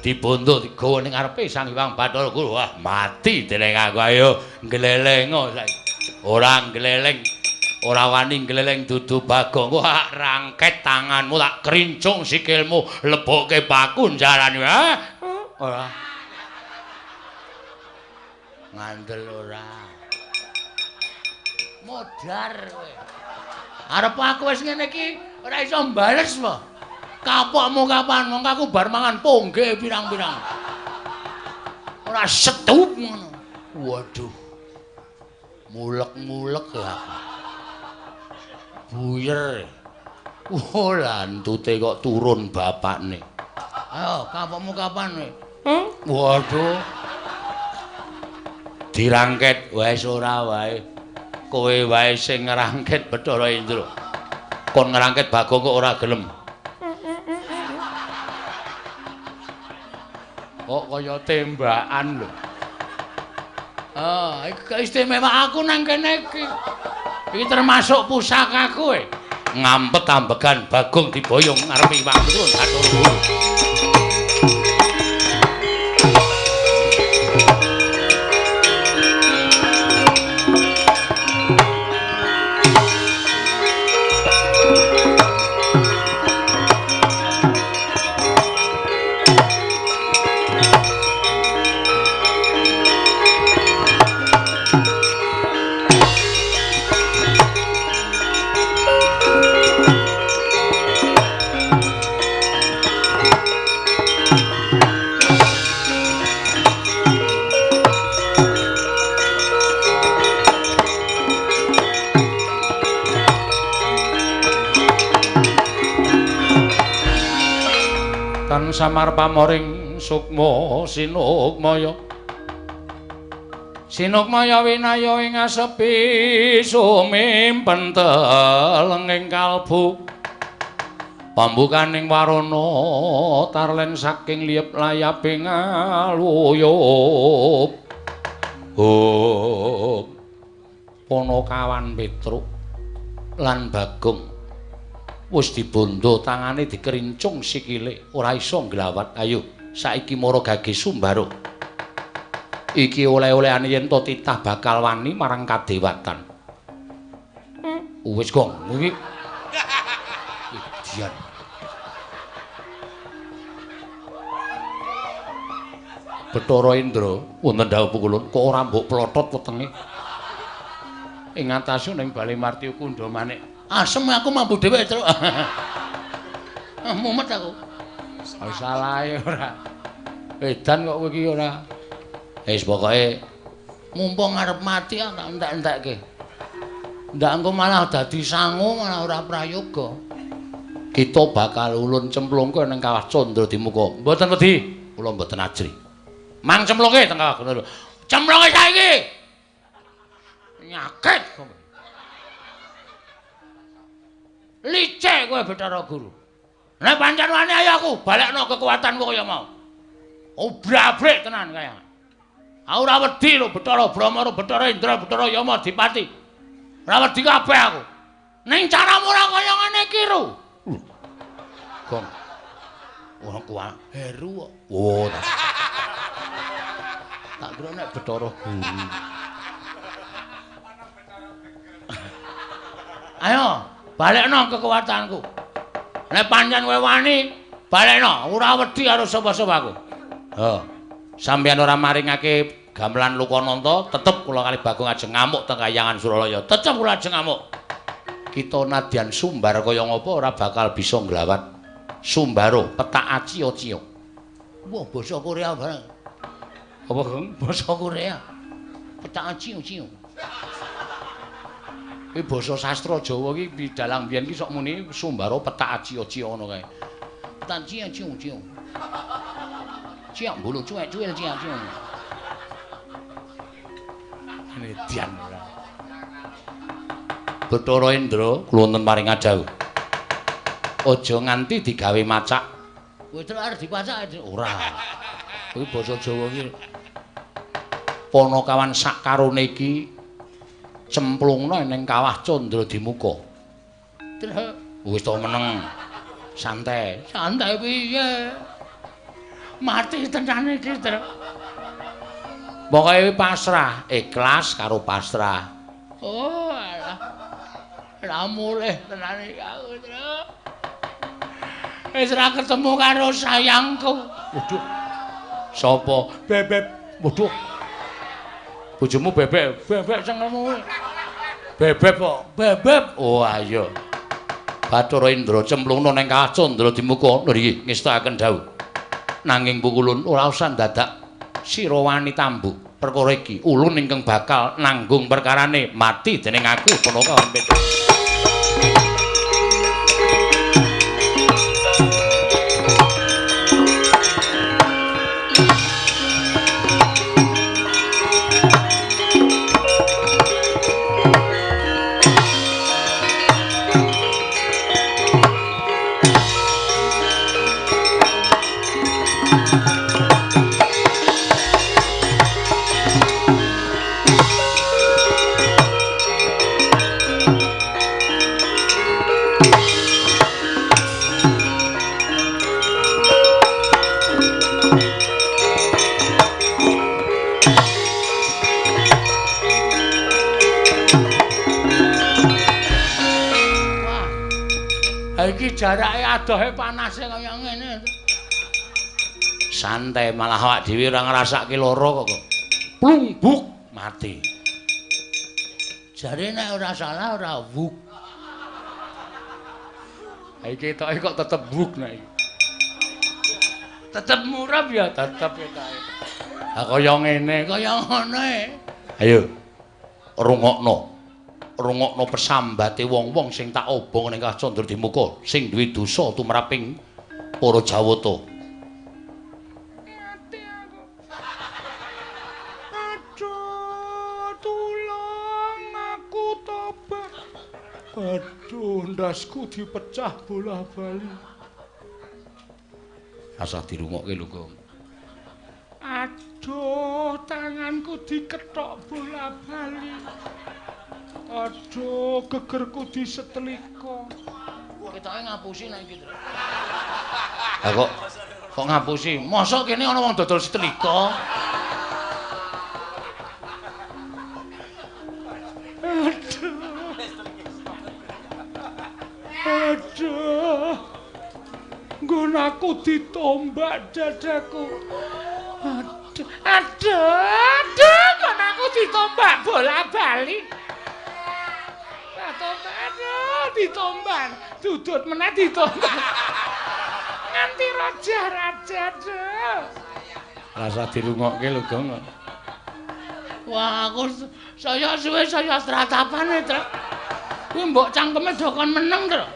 Dibondo digawa ning ngarepe Sang Hyang Bathara Guru. Wah, mati dening aku. Ayo nglelengo saiki. Ora ngleleng, ora wani ngleleng dudu Bagong. Wah, rangket tanganmu tak krincung sikilmu, lebokke paku njarane. Ora. Ngandel ora. Modar kowe. Arep aku wis ngene iki ora iso mbales po. Kapokmu kapan? Mongko aku bar mangan pongge pirang-pirang. Ora setup ngono. Waduh. Mulek-mulek ya aku. Buyer. Oh, lantute kok turun bapakne. Ayo, kapokmu kapan kowe? Waduh. Dirangket wis ora wae. Kowe wae sing ngrangket Bathara Indra. Kon ngrangket Bagong kok ora gelem. Kok kaya tembakan lho. Ah, iki istimewa aku nang kene iki. Iki termasuk pusakaku e. Ngampet ambegan Bagong diboyong ngarepe Iwak Turun Bathara Guru. Samar pamoring sukma sinukmaya sinukmaya winaya ing asepi sumimpen telenging kalbu pambukaning warana tarlen saking liyep layaping aluyup. Ponokawan Petruk lan Bagong wis dibondo tangane dikerincung sikile ora iso nglawat. Ayo saiki mara gage Sumbaro. Iki oleh-olehane yen to titah bakal wani marang kadewatan. Wis gong iki. Dian. Bathara Indra wonten dawuh pukulun kok ora mbok plotot wetenge. Ing atase ning Bale Martya Kundha Manik. Asem aku mambu dhewe, Truk. Mumet aku. Salahe ora. Edan kok kowe iki ora. Wis pokoke mumpung arep mati tak entek-entekke. Ndak engko malah dadi sangu malah ora prayoga. Kita bakal ulun cemplungke ning kawah Candra Dimuka. Mboten wedi, kula mboten ajri. Mang cemplungke teng kawah Candra. Cemplungke saiki. Nyakit kowe. Licik kowe Bathara Guru. Nek pancen wani ayo aku balekno kekuatanku kaya mau. Obrak-abrik tenan kaya. Aku ora wedi lho Bathara Brahma, Bathara Indra, Bathara Yama Dipati. Ora wedi kabeh aku. Ning caramu ora kaya ngene iki, Ru. Gong. Ora kuat Heru kok. Oh, tak kira nek Bathara Guru. Ayo, balekno kekuatanku. Nek pancen kowe wani, balekno. Ora wedi karo sapa-sapa aku. Ha. Sampeyan ora maringake gamelan Lokananta, tetep kula kali Bagong ajeng ngamuk teng Kahyangan Suralaya. Tetep kula ajeng ngamuk. Kita nadyan sumbar kaya ngapa ora bakal bisa nglawat. Sumbaro petak acio-cio. Wah, basa Korea bareng. Apa, Gong? Basa Korea. Petak acio-cio. Kuwi basa sastra Jawa iki dalang biyen iki sok muni Sumbaro petak acio-cio ngono kae. Petak acio-cio. Ciak bulu cuek cuil ciak ciu. Median ora. Bathara Indra kula wonten paring dawuh. Aja nganti digawe macak. Kowe terus arep dipacak ora. Kuwi basa Jawa iki. Ponokawan sak karone iki cemplungna ning kawah Candra Dimuka. Terus wis to meneng. Santai. Santai piye? Mati tenan iki, Truk. Pokoke pasrah, ikhlas karo pasrah. Oh, alah. Ora mulih tenan iki aku, Truk. Wis ora ketemu karo sayangku. Waduh. Sapa? Bebek. Waduh. Bojomu bebek, bebek cengkelmu. Bebek kok. Bebek. Oh, ayo. Bathara Indra cemplungna ning kawah Candra Dimuka. Lho iki ngestakaken dawuh. Nanging pukulun ora usah dadak sira wani tambuk perkara iki. Ulun ingkang bakal nanggung perkarane mati dening aku Ponokawan Petruk. Iki jarake adohe panase kaya ngene. Santai malah awak dhewe ora ngrasake lara kok. Plung buk mati. Jare nek ora salah ora wuk. Ha iki ketoke kok tetep wuk nek iki. Tetep murab ya, tetep ketoke. Ha kaya ngene, kaya ngono e. Ayo rungokno. Rungokno pesambate wong-wong sing tak obong ning Kawah Candra Dimuka sing duwe dosa tumraping para Jawata. Mati aku. Aduh, tulung aku tobat. Aduh, ndasku dipecah bola-bali. Asah dirungokke lho, Gong. Aduh, tanganku dikethok bola-bali. Aduh, gegerku disetelika. Ketoke ngapusi nek iki, Tru. Lah kok ngapusi? Mosok kene ana wong dodol setelika? Aduh. Aduh. Nggon aku ditombak dadaku. Aduh, aduh, aduh, nggon aku ditombak bola-bali. Tombak, aduh, ditombak. Dudut meneh ditombak. Nganti raja-raja, aduh. Rasa dirungokke lho, Gong. Wah, aku saya suwe saya stratapane, Truk. Kuwi mbok cangkeme do kon meneng, Truk.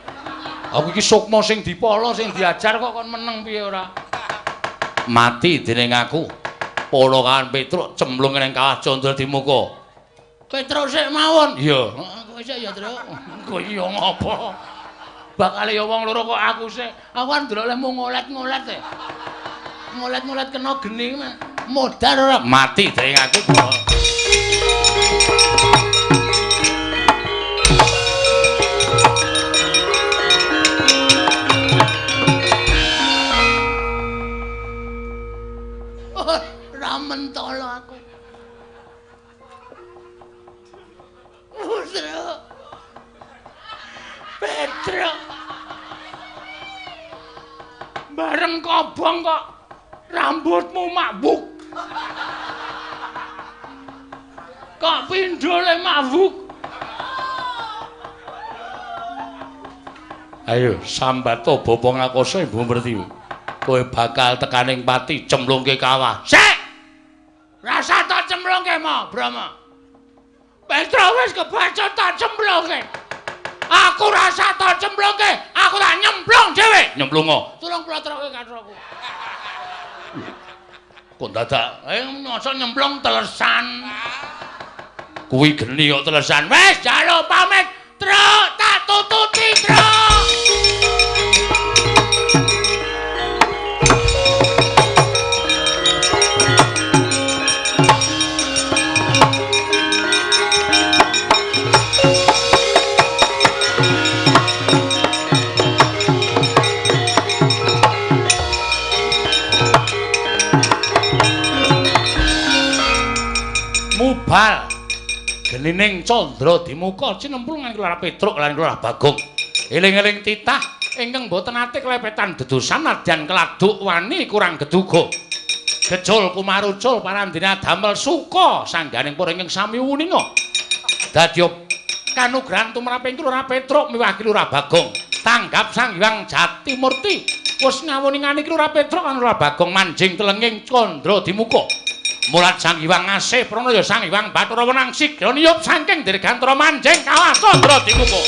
Aku iki sukma sing dipala, sing diajar kok kon meneng piye ora? Mati dening aku. Pala kawan Petruk cemplung ning kawah Candra Dimuka. Petruk sik mawon. Iya. Kowe sik ya, Truk. Kowe iya ngopo? Bakale ya wong loro kok aku sik. Aku kan ndelok lehmu ngolet-ngolet e. Ngolet-ngolet kena geni modar ora mati dening aku. Ora mentolo aku. Putra. Petruk. Bareng kobong kok rambutmu mabuk. Kok pindhole mabuk. Ayo sambato bapa ngakoso Ibu Pertiwi. Kowe bakal tekaning pati cemplungke kawah. Sik. Rasa tak cemplungke mo, Brahma. Petruk wis kebacut tak cemplungke. Aku rasa tak cemplungke, aku tak nyemplung dhewe. Nyemplungo. Tulung plotroke katroku. Kok dadak mosok nyemplung telesan. Kuwi geni kok telesan. Wis jaluk pamit, Truk, tak tututi, Truk. Mubal genining Candra Dimuka cinemplung nang Lurah Petruk lan Lurah Bagong. Eling-eling titah ingkang boten ate klepetan dedosan nadyan keladuk wani kurang geduga. Gejul kumarucul parandene damel suka sangganing para ingkang sami wuninga. Dadya kanugrahan tumraping Lurah Petruk miwah Lurah Bagong. Tanggap Sang Hyang Jatimurti wis ngawuningani Lurah Petruk lan Lurah Bagong manjing telenging Candra Dimuka. Mulat Sang Hyang Asih Pranaya Sang Hyang Bathara Wenang sigra niyup saking dirgantara manjing kawah Candra Dimuka.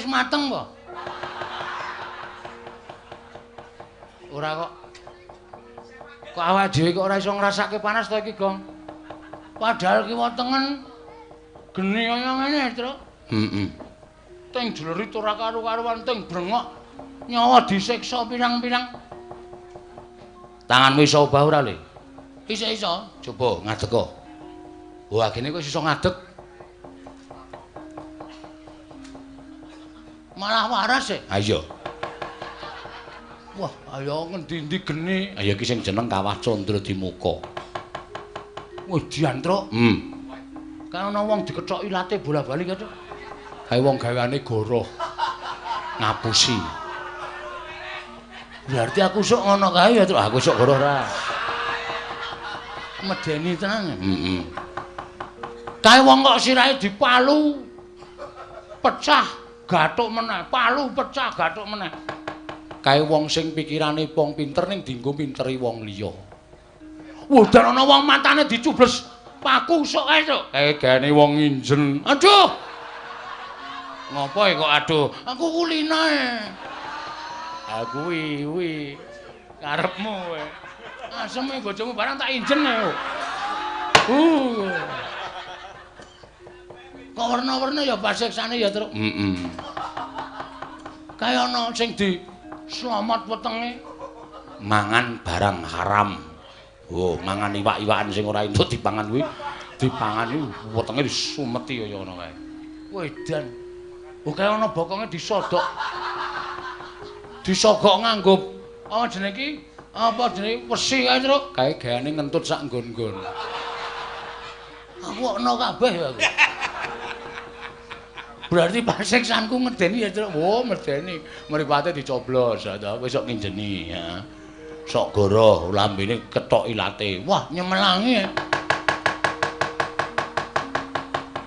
Mateng po? Ora kok. Kok awake dhewe kok ora iso ngrasake panas to iki, Gong? Padahal kiwa tengen geni kaya ngene, Truk. Heeh. Teng jlerit ora karu-karuan, teng brengok nyawa disiksa pirang-pirang. Tanganmu iso obah ora, Le? Iso-iso. Coba ngadeg kok. Wah, gene kok iso ngadeg. Malah waras e. Ha iya. Wah, ayo ngendi-endi geni. Ha iki sing jeneng Kawah Candra Dimuka. Wah, diantruk. Kae ana wong dikethok ilate bola-bali kae, Cuk. Kae wong gaweane goroh. Ngapusi. Berarti aku sok ngono kae ya, Truk. Aku sok goroh ra. Medeni tenan. Heeh. Kae wong kok sirahe dipalu. Pecah. Gathuk meneh, palu pecah gathuk meneh. Kae wong sing pikirane wong pinter ning dienggo minteri wong liya. Wudan ana wong matane dicubles paku sok kae, Cuk. Kae gaene wong nginjen. Aduh. Ngopo kok aduh? Aku kulinae. Ha kuwi kuwi karepmu kowe. Aseme bojomu barang tak injen ae. Kok werna-werna ya pasiksane ya, Truk. Heeh. Kae ana sing di slamet wetenge mangan barang haram. Oh, mangan iwak-iwakan sing ora entuk dipangan kuwi, dipangan iki wetenge disumeti kaya ngono kae. Wedan. Oh, kae ana bokonge disodok. Disogok nganggo apa jenenge iki? Apa jenenge wesi kae, Truk? Kae gaene ngentut sak nggon-nggon. Aku ana kabeh ya aku. Berarti pasiksanku ngedeni ya, Truk. Oh, medeni. Mripate dicoblos, ya ta. Kowe sok nginjeni, ya. Sok goroh lambene ketok ilate. Wah, nyemelangi.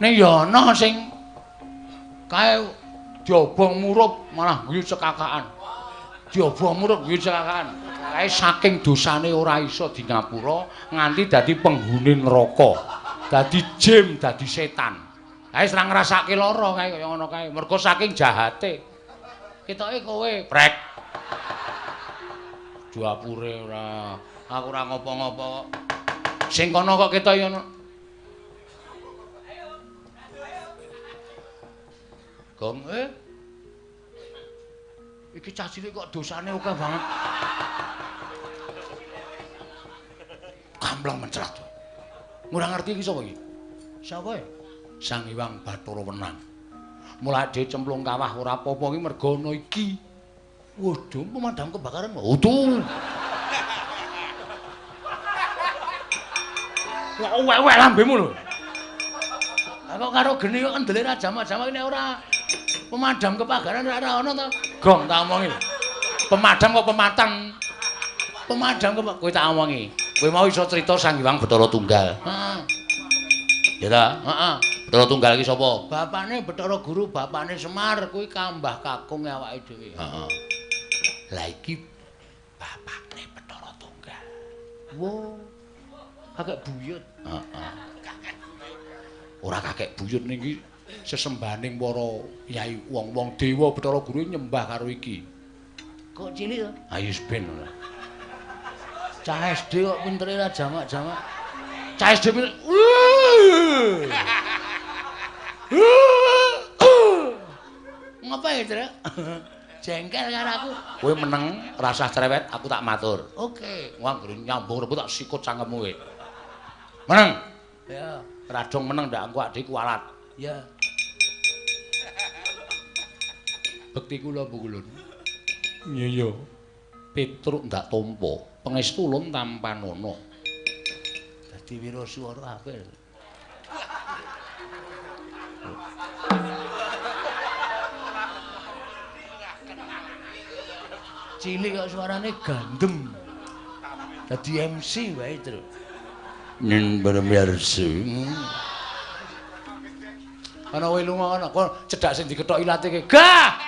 Ning ya ana sing kae diobong murup malah guyu cekakaan. Diobong murup guyu cekakaan. Kae saking dosane ora iso di ngapura nganti dadi penghuni neraka. Dadi jim, dadi setan. Kae ora ngrasake lara kae kaya ngono kae. Mergo saking jahate. Ketoke kowe prek. Dapure ora. Aku ora ngopo-ngopo kok. Sing kono kok ketoke ngono. Gong Iki cah cilik kok dosane akeh banget. Kampleng mencrat. Ora ngerti iki sapa iki? Sapa e? Sang Hyang Bathara Wenang. Mulai dhewe cemplung kawah ora apa-apa iki mergo ana iki. Waduh, pemadam kebakaran. Waduh. Kok wek-wek lambemu lho. Lah kok karo geni kok kendele ra jamak-jamak nek ora pemadam kebakaran ora ana to. Gong tak omongi. Pemadam kok pematang. Pemadam kok kowe tak omongi. Kowe mau iso crita Sang Hyang Bathara Tunggal. Heeh. Ya ta? Heeh. Bathara Tunggal iki sapa? Bapane Bathara Guru, bapane Semar, kuwi kambah kakung awake dhewe. Heeh. Lah iki bapakne Bathara Tunggal. Wo. Kakek buyut. Heeh. Ora kakek buyut niki sesembahaning para yai wong-wong dewa Bathara Guru nyembah karo iki. Kok cilik to? Ayo ben ora. Cah SD kok pintere ra jamak-jamak. Cah SD pinter. Ngapa ya, Truk? Jengkel karo aku. Kowe meneng, rasah cerewet, aku tak matur. Oke. Wah, anggere nyambung rebut tak sikut cangkemmu kowe. Meneng. Ya, radong meneng ndak engko adik kualat. Ya. Bekti kula Bu Kulun. Iya iya. Petruk ndak tampa, pangestu ulun tampanana. Dadi wiraswara apik. Cilik kok suarane gandem. Dadi MC wae, Truk. Ning pemirsa. Ana kowe lunga ana, kok cedhak sing dikethok ilate ki. Gah!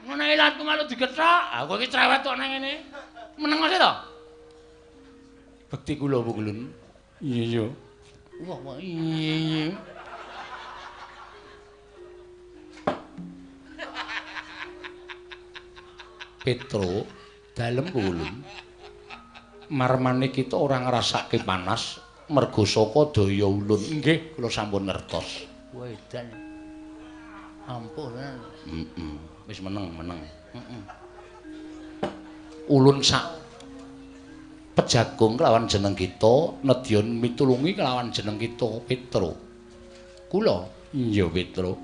Ngono ilatku malu dikethok. Aku iki cerewet kok nang ngene. Meneng sih to? Bekti kula Bu Kulun. Iya iya. Wah, wah iya iya. Petro dalem kulun. Marmane kita ora ngrasake panas mergo saka daya ulun. Nggih, kula sampun ngertos. Wedan. Ampuh tenan. Heeh. Wis meneng, meneng. Heeh. Ulun sak pejagung kelawan jeneng kita nedya mitulungi kelawan jeneng kita Petro. Kula iya Petro.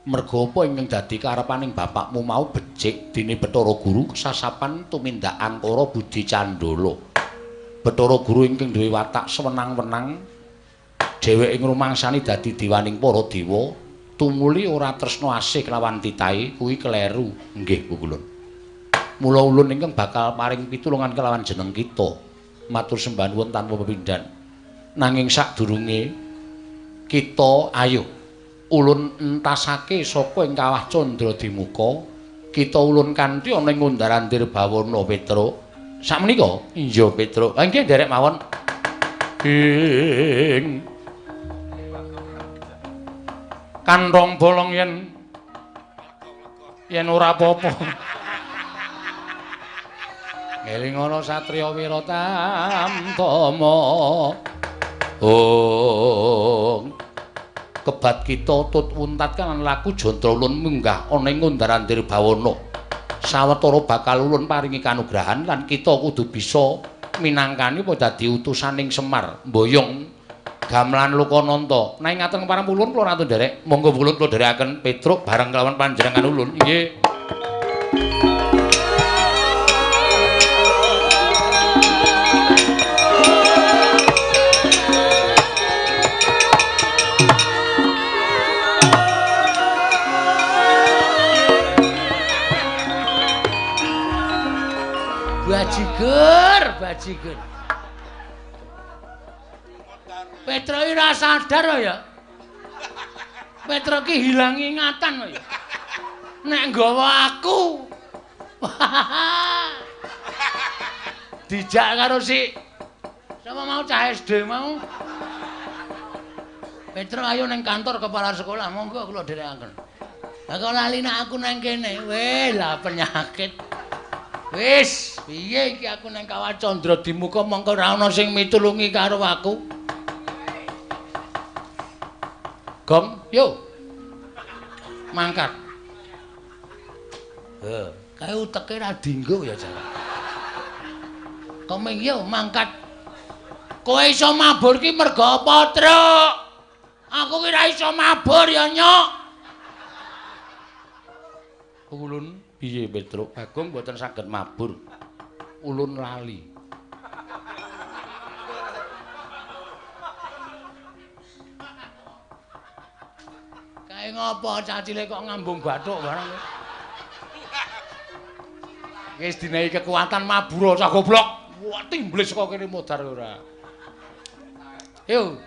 Mergo apa ingkang dadi karepaning bapakmu mau becik dene Bathara Guru kesasapan tumindak angkara budi candala. Bathara Guru ingkang duwe watak sewenang-wenang dheweke ngrumangsani dadi dewaning para dewa tumuli ora tresna asih kelawan titahe kuwi kleru. Nggih Bu Kulun. Mula ulun ingkang bakal paring pitulungan kelawan jeneng kita. Matur sembah nuwun tanpa pepindhan. Nanging sadurunge kita ayo Ulun entasake saka ing kawah Candradimuka, kita ulun kanthi ana ing Undar-andir Bawana Petruk. Sakmenika? Iya, Petruk. Ha nggih nderek mawon. Ing kantong bolong yen ora apa-apa. Ngeling ana satriya wira tamtama. Oh. Kebat kita tut wuntat kan laku jantra ulun munggah ana ing Undar-andir Bawana. Sawetara bakal ulun paringi kanugrahan lan kita kudu bisa minangkani apa dadi utusaning Semar mboyong gamelan Lokananta. Nek ngaten kepareng ulun kula ratu nderek, monggo ulun kula nderekaken Petruk bareng kelawan panjenengan ulun. Nggih. Bajigur, bajigur. Petro iki ora sadar ya. Petro ki hilang ingatan ya. Nek nggawa aku. Dijak karo si sapa mau cah SD mau. Petro ayo nang kantor kepala sekolah, monggo kula dherekaken. Lah kok lali nek aku nang kene. Weh, lah penyakit. Wis, piye iki aku nang Kawah Candradimuka mongko ora ana sing mitulungi karo aku. Gong, yo. Mangkat. Heh, kae uteke ra dinggo ya jan. Komeng yo mangkat. Kowe iso mabur ki mergo apa, Truk? Aku ki ra iso mabur ya, Nyok. Ulun piye Petruk? Bagong mboten saged mabur. Ulun lali. Kae ngopo cah cilik kok ngambung bathuk barang. Wis dinehi kekuatan mabur cah goblok. Wah, timblis kok kene modar ora. Yo.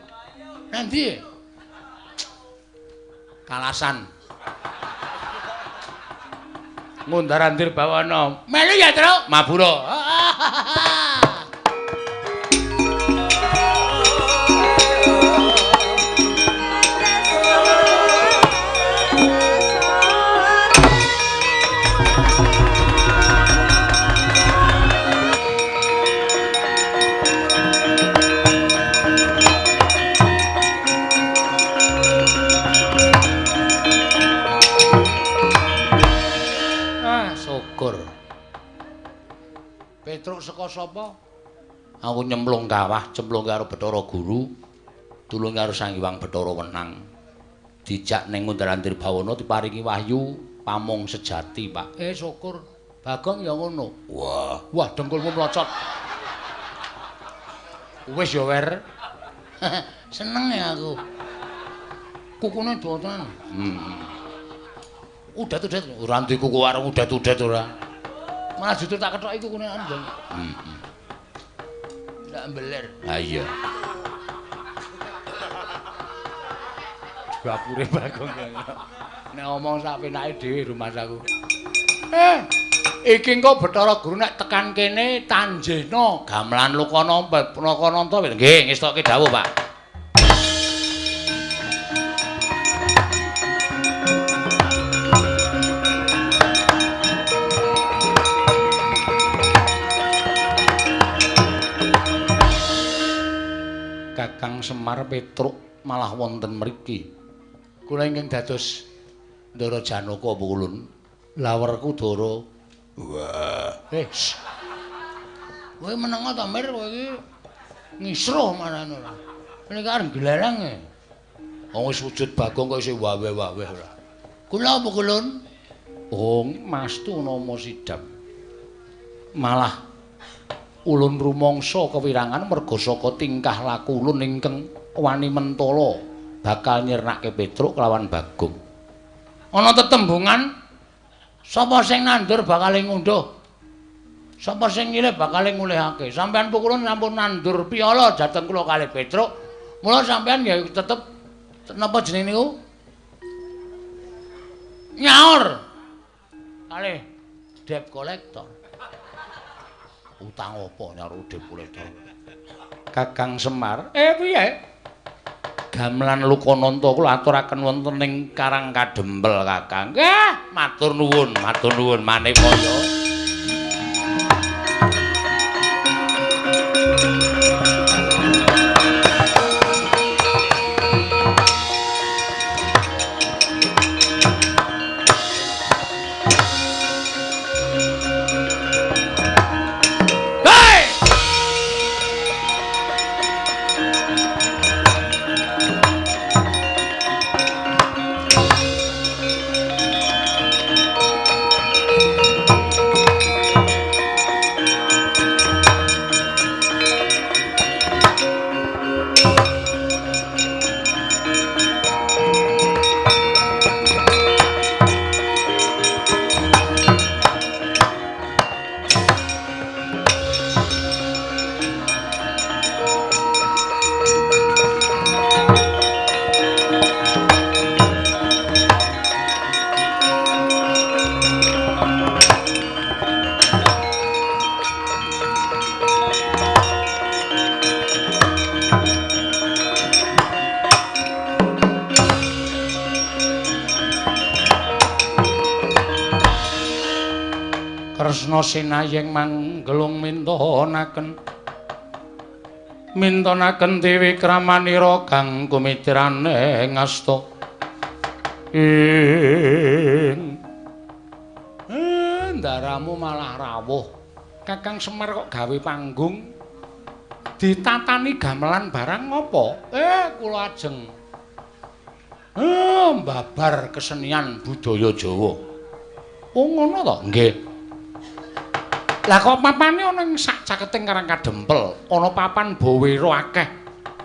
Nanti Kalasan. Ngundar-andir Bawana. Melu ya, Truk? Mabura. Petruk saka sapa? Aku nyemplung kawah, cemplung karo Bathara Guru, tulung karo Sang Hyang Bathara Wenang. Dijak ning Undar-andir Bawana diparingi wahyu pamong sejati, Pak. Syukur. Bagong ya ngono. Wah, wah dengkulmu mlocot. Wis ya, Wer. Seneng ya aku. Kukune dawa tenan. Udat-udat ora ndek kuku arep udat-udat ora. Malah justru tak kethoki kukune anjing. Heeh. Ndak mbeler. Ha iya. Bapure Bagong. Nek ngomong sak penake dhewe rumangsaku. Iki engko Bathara Guru nek tekan kene tanjena gamelan Lokananta Lokananta nggih ngestokke dawuh, Pak. Kakang Semar Petruk malah wonten mriki. Kula ingkang dados Ndara Janaka ulun. Lawerku Dara. Wah. Kowe menengo ta Mir kowe iki ngisruh marane ora. Ngene iki arep glelang e. Wong wis wujud Bagong kok isih wawe-wawe ora. Kula apa kulun? Oh, mastu nama sidap. Malah ulun rumangsa kewirangan merga saka tingkah laku ulun ingkang wani mentala bakal nyirnake Petruk kelawan Bagong. Ana tetembungan sapa sing nandur bakal ngunduh. Sapa sing nyilih bakal ngulihake. Sampeyan pukulun sampun nandur piala jateng kula kalih Petruk. Mula sampeyan ya tetep napa jenenge niku? Nyaur. Kalih debt collector. Utang apa nyaur debt collector? Kakang Semar, piye? Gamelan Lukananta kula aturaken wonten ing Karang Kadempel, Kakang. Nggih, matur nuwun manipaya. Kresna sinayeng manggelung mintonaken mintonaken Dewi Kramanira kang kumitirane ngasta ing ndaramu malah rawuh. Kakang Semar kok gawe panggung ditatani gamelan barang ngopo? Kula ajeng mbabar kesenian budaya Jawa. Oh ngono to? Nggih. Lah kok papane ana ing sak caketing Karang Kadempel, ana papan bawera akeh.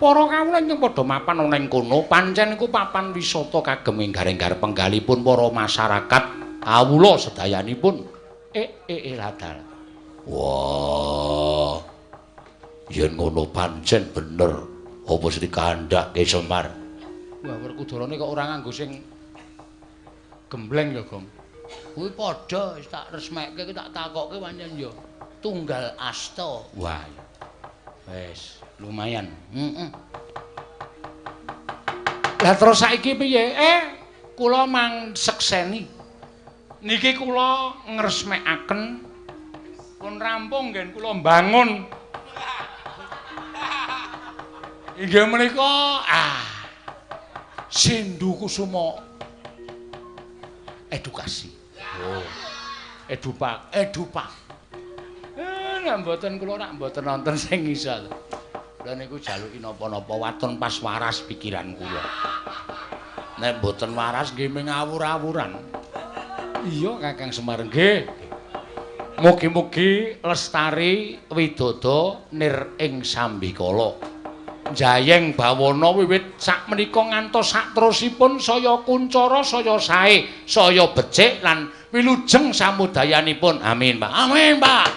Para kawula ingkang padha mapan ana ing kono, pancen iku papan wisata kagem enggar-enggar penggalipun para masyarakat kawula sedayanipun. Ladal. Wah. Yen ngono pancen bener apa sing dikandhake Semar. Wah, Werkudarane kok ora nganggo sing gembleng ya, Gong. Kuwi padha wis tak resmekke tak takokke pancen ya tunggal asta. Wah. Wis, lumayan. Heeh. Lah terus saiki piye? Kula mang sekseni. Niki kula ngresmekaken pun rampung nggen kula mbangun. Inggih menika Sindu Kusuma edukasi. Oh. Edupak, edupak. Nek mboten kula rak mboten nonton sing iso. Kula niku jaluki napa-napa waton pas waras pikiran kula. Nek mboten waras nggih mung ngawur-awuran. Iya Kakang Semar nggih. Mugi-mugi lestari widodo nir ing sambikala. Jayeng bawana wiwit sakmenika ngantos sakterusipun saya kuncara saya sae, saya becik lan wilujeng samudayanipun. Amin, Pak. Amin, Pak.